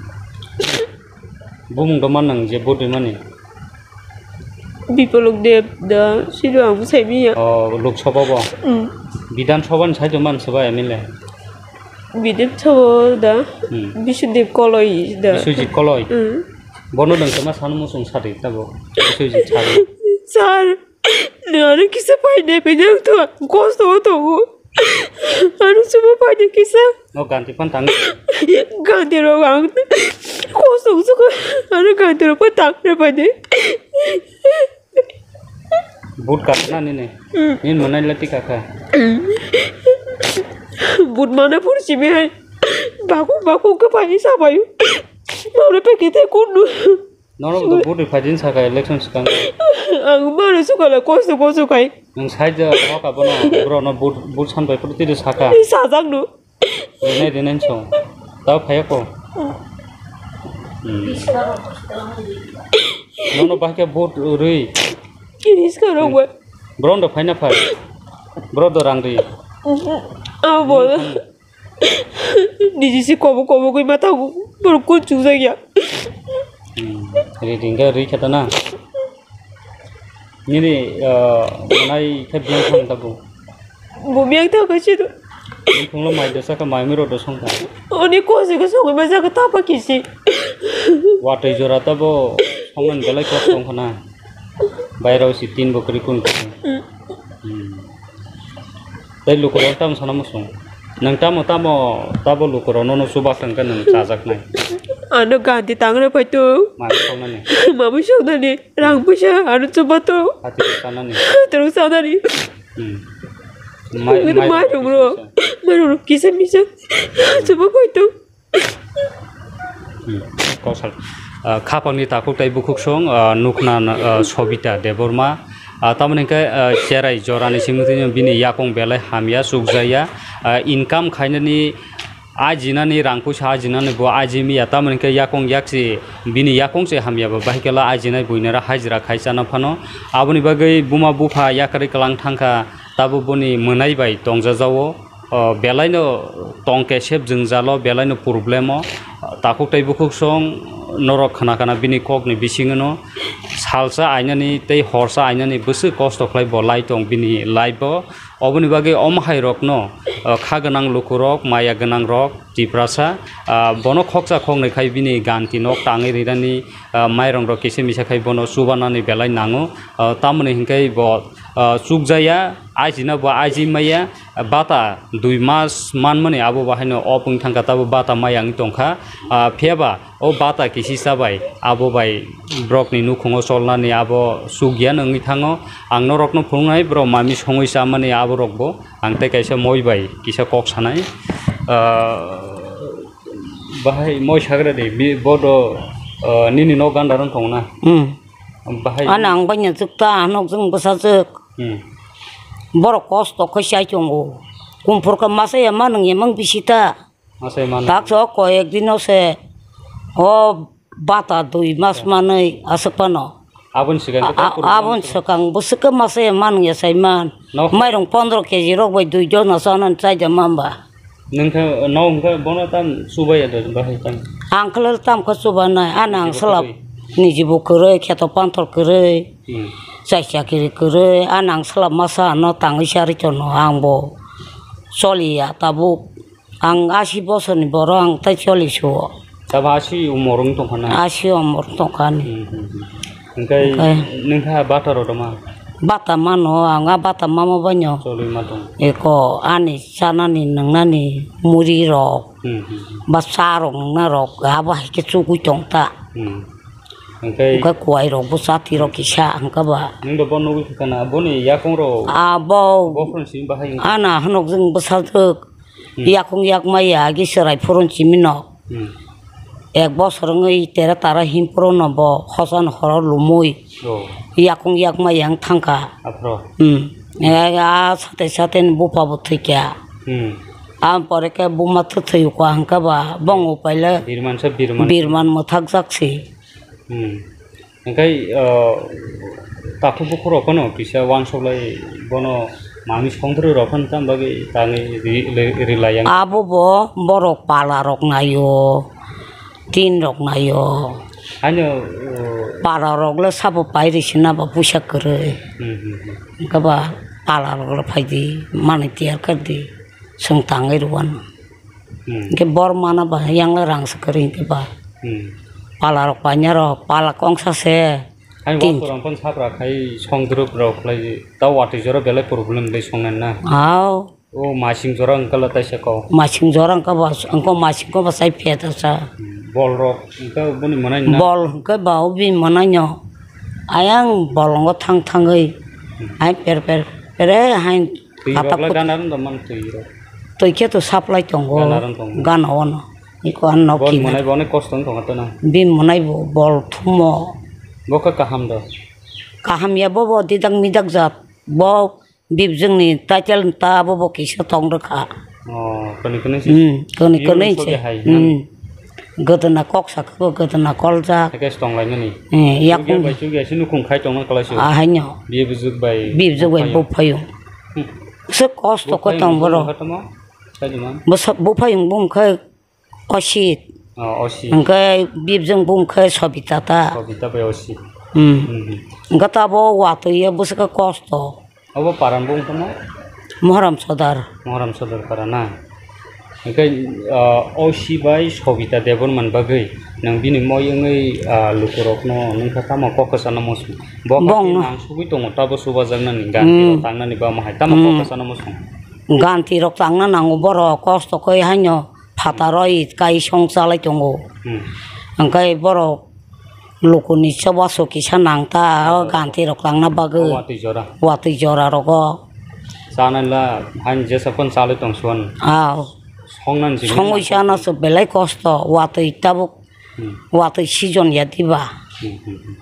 Bumung do man nang je vote rimani? Bipolok Deb da, sino ang bwsai miya. Oh, Lok Sabha bo? Mm. Bidhan Sabha ni side o man soba M L A? Bidhan Sabha da, Hmm. Bisudip Koloi da. Biswajit Koloi? Mm. Bono nang tama sano muchung sadi tabo? Biswajit sadi. Sir, Nwng ano kisa painai painai ang to kosto o tongo. Ano chuma painai kisa. No ganti phan tang. Ganti rok ang kosto o suko. Ano ganti rok phan tang re painai. But kaka na nini. Hmm. Nini mwnai lati kaka. But mana pur simi hai. Baku baku khe phai sa bai. Mawle pekete kunu. Norok do vote phaidin saka election swkang. Ang mano sukala kosto kosto kai. Nwng saija hoka bono bro no vote vote san bai phuti de saka. Sajak no. Rinai rinai song. Tao phaya ko. Hmm. Nono bahke vote rwi. Kiris ka rok ba. Bro do phaina phai. Bro do rang rwi. Abo. Niji si kobo kobo gwi ma thago. Borok kun chukjak ya. Hmm. Ri ringka ri khata na. Nini, ah, manai khe biyang thang tabuk. Bo biyang thang kha siro. Biyang thanglo mai dosa kha mai miro dosong kha. Oni kosi khe songwi ma jaka tapa kisi. Watwi jora tabo songmani belai kok song khana. Bairao si tin bo kwrwi kun kwrwi. Hmm. Tei lukurok tamo sana muchung. Nwng tamo tamo tabo lukurok nono chuba tongkhe nwng chajaknai. Ano ganti tangra paito. Mami songnani. Mami songnani. Rang puisa ano chuba to. Hati sanani. Terus sanani. Hmm. Mai mai rung ro. Mai rung ro kisa misa. Chuba paito. Hmm, kosal. Ah, khapangni takhuk tei bukhuksong, ah, nukna, ah, Sobita Debbarma. Ah, tamoni hwnkhe, ah, cherai jorani simi twi bini yakung belai hamya, chukjaya. Ah, income khainani, ajinani, rang puisa ajinani bo ajimiya. Tamoni hwnkhe yakung yaksi, bini yakung se hamya ba, bahai khe la ajinai buinara hajira khai chana phano. Aboni bagwi buma bupha yakarwi kwlang thangkha, tabuk boni mwnai bai tongjajago. O, belaino tongke sep jwngjalo, belaino problemo, takhuk tei bukhuksong norok khna khna bini kokni bisingno salsa ainani tei horsa ainani bwswk kosto khlai bo lai tong bini life-o. Oboni bagwi omo hai rokno, o, kha gwnang lukurok, maya gwnangrok, Tiprasa, a, bono khoksa khoknwi khai bini ganti nok tangwi rinani, a, mairongrok kisa misa khai bono chubanani belai nango. A, tamoni hwnkhe bo, a, chukjaya, ajina bo aji maya. Bata dui mas manmani abo bahaino off wng thangkha, tabo bata maya wng tongkha. Ah, phiyaba o bata kisi chabai abo bai borokni nukhungo cholnani abo chukya wngwi thango. Ang norokno phunuknai borok mami songwi chamani aborokbo ang tei kaisa moi bai kisa kok sanai. Ah, bahai moi sagra de, bi-, bodo, ah, nini nok gandaro tongna. Hmm. Bahai. Ano ang banya chukta, ano chwng bwsajwk. Hmm. Borok kosto khe chai tongo. Kumphur khe masa ya manung ya mang bisi ta. Masa ya manung. Taksa o koyek dino se o bata dui mas manwi aswk phano. Aboni swkang khe a-, a-, kuruk aboni manung. Swkang bwswk khe masa ya manung ya sai man. No. Mairung pondro keji rok bai dui jona chanani chaida mamba. Nwng khe, no hwnkhe bono tam chubai ya da, bahai tam? Ang khlai tam khe chubanai, ano ang swlap kwrwi. Niji bo kwrwi, kheto panthor kwrwi, hmm, chai chakiri kwrwi, ano ang swlap masa ano tangwi charwi tono, ang bo choli ya tabuk. Ang asi bosorni borok ang tai choli suo. Tabo asi umor wng tongkha na? Asi umor wng tongkha ani. Hmm, hmm, hmm. Hwnkhe, hwnkhe nwng kha bata rw tongma? Bata mano, ang a bata mama baino. Choli ma tong. Eko ani chanani nwngnani muri rok, hmm, hmm, hmm, ba cha rok nwngna rok abo hai khe chugui tong ta. Hmm. Hwnkhe, hwnkhe kuwai rok bo chati rok kisa hwnkhe ba. Nwng bo bono nugui kha na, boni yakung rok. Abo. Bophron simi bahai wngkha. Ana hwnok jwng bwsajwk. Hmm. Yakung yakma ya agi chwrai phurun simi no. Hmm. Ek bosor wngwi tere tara him phuru no bo hosan horo lumui. Oh. Yakung yakma yang thangkha. Aphro. Hmm. Ya, ya, sate sate ni bupa bo thwikha. Hmm. Am pore khe buma thwi thwi kha hwnkhe ba bong upaile birman sa birman. Birman mwthak jak si. Hmm. Hwnkhe, o, takhuk bukhuk rok phano kisa uansuk lai bono manwi songdrwi rok phano tamo bagwi tangwi ri-, ri-, ri lai yang. Abo bo borok pala rok naio, tin rok naio. Haino, o, pala rok le sabo pairi sina ba puisa kwrwi. Hmm, hmm, hmm. Hwnkhe ba pala rok le phaidi manwi tiyar khardi. Chwng tangwi rwano. Hmm. Hwnkhe bor mana ba yang le rang se kwrwi hwnkhe ba. Hmm. Pala rok paina rok, pala kongsa se. Hai tin. Wa kurang pon sapra khai songdrup rok khlai ta watwi jora belai problem dei songnai na. Au. O masing jora wngkha la taisa kok. Masing jora wngkha ba, wngkha masing ko ba sai phe ta sa. Hmm. Bol rok wngkha boni manai na. Bol wngkha ba o bini manai no. Ayang bolongo thang thangwi. Hmm. Hai per per per hai. Twi rok la gana rwng tong mano twi rok. Twi khe to supply tongo. Gana rwng tong mano. Gana ono. Iko ano Bon kina. Monai bo onek kosto wng tongkha to na. Bini monai bo bol thumo. Bo khe kaham do. Kaham ya bo bo didak midak jat. Bo bibjwngni title ta bo bo kisa tong rwkha. Oh, kani kani si. Hmm, kani Bini kani ulo se. Sobi hai Hmm. nani. Gwdwna kok sakha bo gwdwna koljak. Eke tong lai nani. Eh, yak Chukya bai chukya si nukhung khai tongna kalai si. Ah, haino. Bibjwk bai Bibjwk bai buphayung. Buphayung. Hmm. Se kosto ko Buphayung tong bo borok. Buphayung kha tamo? Sai di man. Bo sa-, buphayung bung khe Osit. Oh, Osit. Hingke bibjwng bung khe Sobita ta. Sobita bai Osit. Hmm. Hmm, hmm. Hingke tabo watwi ya bwswk kosto. Obo paran bung tamo? Mohoram Sodar. Mohoram Sodar para na. Hingke, ah, Osi bai Sobita Debbarma ni bagwi nwng bini moi wngwi, ah, lukurokno nwng kha tamo kok kwchana muchung. Bo Bong khe no. Nang sugwi tongo tabo chubajaknani ganti Hmm. rok tangnani ba mahai tamo Hmm. kok kwchana muchung. Ganti rok tangna nango borok kosto khe haino. Phataro i kai song chalai tongo. Hmm. Hingke borok lukuni choba so kisa nang ta, o ganti rok langna bagwi. O watwi jora. Watwi jora rogo. Chanai la hain jesa phon chalai tong suan. Ah. Songnani simi Songwi nang sana kok. So belai kosto, watwi tabuk, Hmm. Watwi season ya diba. Hmm, hmm, hmm.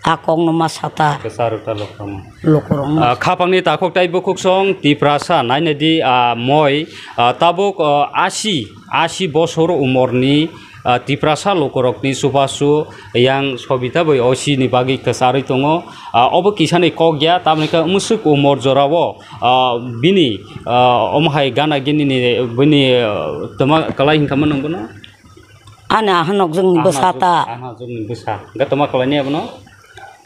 A kokno ma sata. Kwcharo ta loktamo. Lukurokno. Ah, khapangni takhuk tai bukhuksong Tiprasa nainadi, ah, moi, ah, tabuk, ah, asi, asi bosor umorni, ah, Tiprasa lukurokni chubachu yang Sobita bai Osi ni bagwi kwcharwi tongo. Ah, obo kisani kok ya, tamni khe mwswk umor jorao, ah, bini, ah, omo hai gana gini ni bini, ah, tama kwlai hinkha mano bono? Ani ahwnokjwkni bwsa ta. Ahwnokjwkni bwsa. Hwnkhe toma khlaini abono?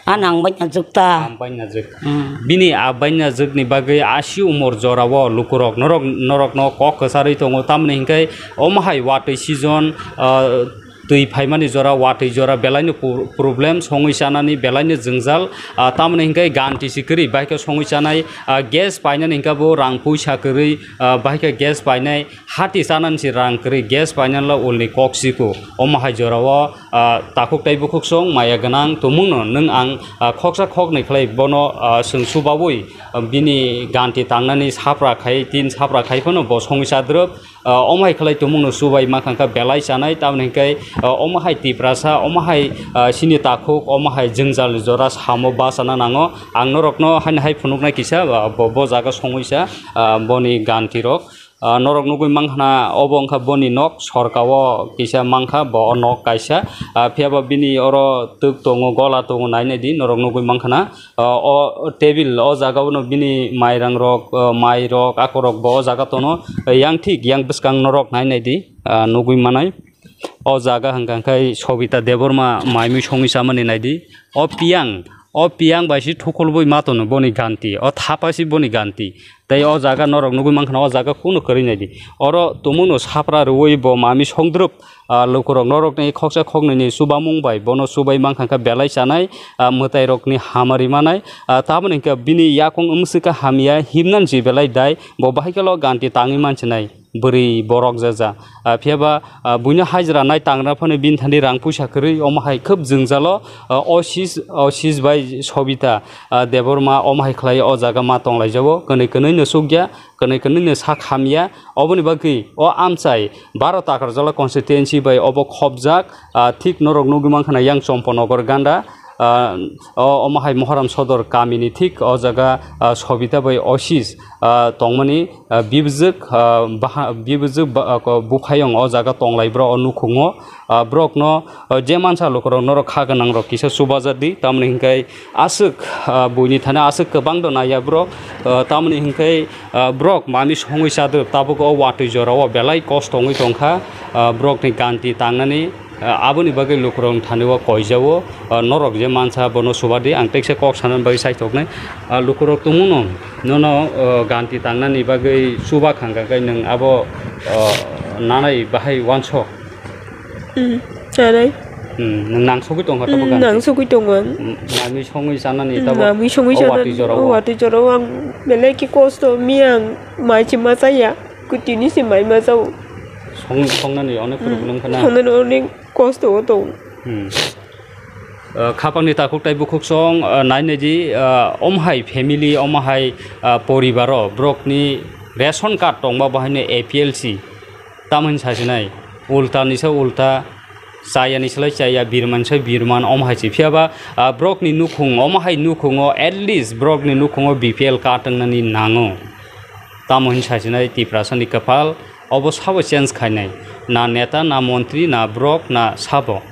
Ani ang bainajwk ta. Ang bainajwk. Hmm. Bini a bainajwkni bagwi asi umor jorao lukurok norok, norokno kok kwcharwi tongo, tamni hwnkhe omo hai watwi season, ah, twi phaimani jora, watwi jora belaino pu-, problem, songwi chanani belaino jwngjal, ah, tamni hwnkhe ganti si kwrwi, bahai khe songwi chanai, ah, gas painani hwnkhe bo rang puisa kwrwi, ah, bahai khe gas painai, Hati chanani si rang kwrwi, gas painani lo ulni kok siko. Omo hai jorao, ah, takhuk tai bukhuksong maya gwnang tongmungno nwng ang, ah, khoksa khoknwi khlai bono, ah, chwng chubaui, ah, bini ganti tangnani sapra khai, tin sapra khai phano bo songwi chadrwp. Ah, omo hai khlai tongmungno chubai ma khangkha belai chanai, tamoni hwnkhe, ah, omo hai Tiprasa, omo hai, ah, chini takhuk, omo hai jwngjal jora samo bachana nango. Ang norokno haino hai phunuknai kisa, ah, bo, bo jaga songwi sa, ah, boni ganti rok. Ah, norok nugui mankha na, obo wngkha boni nok, sorka o kisa mankha, bo o nok kaisa. Ah, phiya ba bini oro twk tongo, gola tongo, nai nai di, norok nugui mankha na. Ah, o table, o jaga o no bini mairang rok, ah, mai rok, akorok bo o jaga tono. Yang thik, yang bwskang norok nai nai di, ah, nugui manai. O jaga hwnkha khe Sobita Debbarma mai mui songwi chamani nai di. O piyang, o piyang bai se thukulbui ma tono boni ganti, o thapa se boni ganti. Tei o jaga norok nugui mankha na, o jaga kunu kwrwi nai di. Oro tongmungno sapra rwui bo mami songdrwp, ah, lukurok norokni khoksa khoknwini chubamung bai bono chubai mankha khe belai chanai, ah, mwtairokni hamari manai, ah, tamoni hwnkhe bini yakung wmswkha hamya himnani si belai dai, bo bahai kheno ganti tangwi mansinai bwrwi borok jaja. Ah, phiya ba, ah, buino hajra nai tangra phano bini thani rang puisa kwrwi, omo hai khub jwngjalo, ah, o sis, o sis bai Sobita, ah, Debbarma omo hai khlai o jaga ma tonglaijao, kwnwi kwnwi no chukya, kwnwi kwnwi no sak hamya, oboni bagwi o amchai baro Takarjala constituency bai obo khopjak, ah, thik norok nugui mankha na yang Chomponogar ganda, ah, o, omo hai Moharam Sodor kamini thik o jaga, ah, Sobita bai Osis, ah, tongmani, ah, bibijwk, ah, baha-, bibijwk ba-, ah, ko-, buphayung o jaga tonglai bro o nukhungo, ah, borokno, ah, je mansa lukurok norok kha gwnangrok kisa chubajar di, tamoni hwnkhe aswk, ah, buini thani aswk kwbang do naiya borok, ah, tamoni hwnkhe, ah, borok mami songwi chadrwk tabuk o watwi jorao belai kosto wngwi tongkha, ah, borokni ganti tangnani. Ah, aboni bagwi lukurokni thani o koijao, ah, norok je mansa bono chuba di, ang teksa kok sanani bagwi saithoknai. Ah, lukurok tongmano, nono, ah, ganti tangnani bagwi chuba khangkha khe nwng abo, ah, nanai bahai wansok? Hmm, chanai. Hmm, nwng nangsogwi tongkha tamo Hmm, ganti? Nangsogwi tongo ang. Hmm, mami songwi chanani Hmm, tabo mami songwi o chanani, watwi jorao? O watwi jorao ang belai khe kosto, miya ang mai se ma chaya, kwtwini se mai ma chao. Song-, songnani onek Hmm, problem khana? Songnani onek kosto o tong. Hmm. Ah, khapangni takhuk tai bukhuk song, ah, nai nai di, ah, om hai family, om hai, ah, poribaro borokni ration card tongba bo haino A P L C. Tamo hwn sasinai? Ulta ni se ulta, chaya ni slai chaya, birman se birman, omo hai se. Phiya ba, ah, borok ni nukhung, omo hai nukhung o at least borok ni nukhung o B P L card wng nani nango. Tamo hin sa sinai Tiprasa ni kwpal, obo sabo change khainai. Na neta, na montri, na borok, na sabo.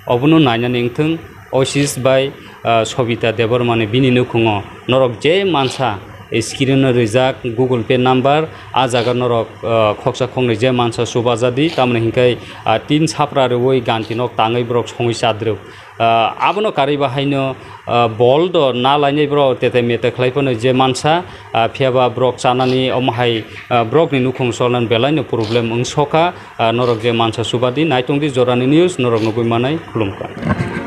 Obono nainani wngthung, Osis bai, ah, Sobita Debbarma ni bini nukhungo norok je mansa, eh, screen o rijak Google Pay number, a jaga norok, ah, khoksa khoknwi je mansa chubajadi, tamoni hinkhe, ah, tin sapra rwui ganti nok tangwi borok songwi chadrwk. Ah, abono karwi bahaino, ah, bol do na lainai borok tete mete khlai phano je mansa, ah, phiya ba borok chanani omo hai, ah, borokni nukhung cholnani belaino problem wngsoka. Ah, norok je mansa chubadi, naitongdi Jorani News, norok nugui manai, khulumkha.